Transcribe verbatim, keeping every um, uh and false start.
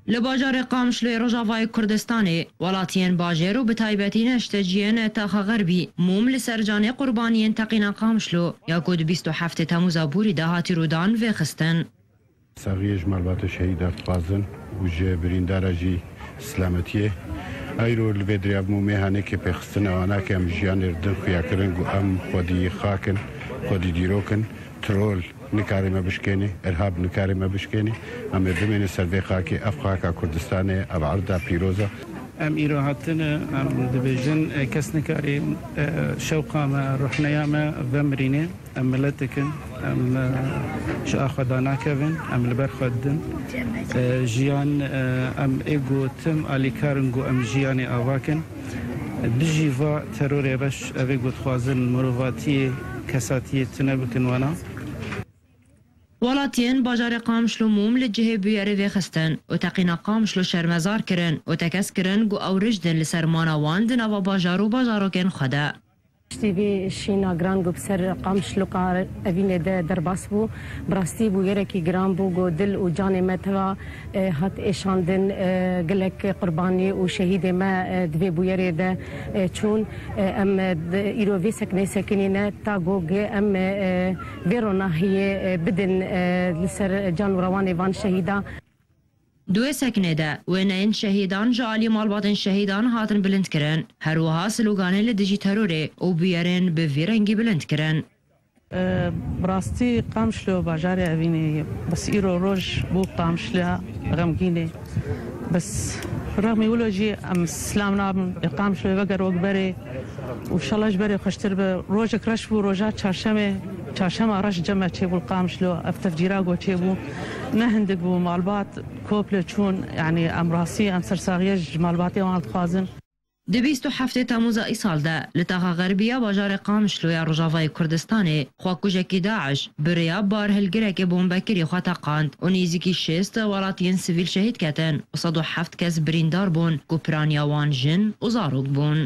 Li bajarê Qamişloyê Rojavayê Kurdistanê, welatiyên bajêr û bi taybetî neşteciyên Taxa Xerbî mûm li ser canê qurbaniyên teqîna Qamişlo ya ku di bîst û heftê Temûza borî de hatî rûdan vêxistin. Saxiyê ji malbatê şehîda dixwazin û ji birîndara jî silametiyê. Eyro li vê dirê ev mûmê hanê kêpêxistina wana ke em jiyanê li din xuya kirin ku em xwedî xak in, xwedî dîrok in, teror nikare me bişkêne, irhab nikare me bişkêne. Em ê bimêne ser vê xakê, ev xaka Kurdistanê, ev erda pîroz e. Em îro hatine, em dibêjin, e, kes nikarî, e, şewqa me, ruhneya me vemirîne. Em miletik in, em, e, ji axwe danakevin, em li ber xwe didin. E, jiyan, e, em ê ku tim alîkar in ku em jiyanê ava kin. Dijî va terorê reş, ev ê ku dixwazin mirovatiyê, kesatiyê tune bikin wana. Welatiyên bajarê Qamişlo mûm li cihê bûyerê vêxistin û teqîna Qamişlo şermezar kirin û tekez kirin ku ew rijd in li ser mana wan di nava bajar û bajarokên xwe de. Piştî vê şîna giran ku bi ser Qamişloka Evînê de derbas bû, bi rastî bûyerekî giran bû ku dil û canê me teva, e, hat êşandin, e, gelek qurbanî û şehîdê me, e, di vê bûyerê de, e, çûn. E, em, e, di, îro vê seknê sekinîne ta ku em, e, e, vê ronahiyê, e, bidin, e, li ser can û rewanê van şehîda. Di wê sekinê de wêneyên şehîdan ji alî malbatên şehîdan hatin bilindkirin. Her wiha sloganên li dijî terorê û bûyerên bi vî rengî bilind kirin. E, bi rastî Qamişlo bajarê Evînê ye. Bes îro roj bû Qamişliya xemgînê. Bes rexmî wilo jî em silam nabin. Ê Qamişloyê veger wek berê. Û şala ji berê xweştir be. Rojek reş bû, roja çarşemê, çarşema reş cem me çêbû li Qamişlo. Ev tefcîra ku çêbû, ne hindik bû, malbat kop lê çûn. Yanî em rastî, em sersaxiye ji malbatê wan dixwazin. Di bîst û heftê Temûza îsal de li taxa xerbiya bajarê Qamişlo ya Rojavayê Kurdistanê xwekujekî DAIŞ bi rêya barhilgirekê bombekirî xwe teqand û nêzîkî şêst welatiyên sivîl şehîd ketin û sed û heft kes birîndar bûn ku piraniya wan jin û zarok bûn.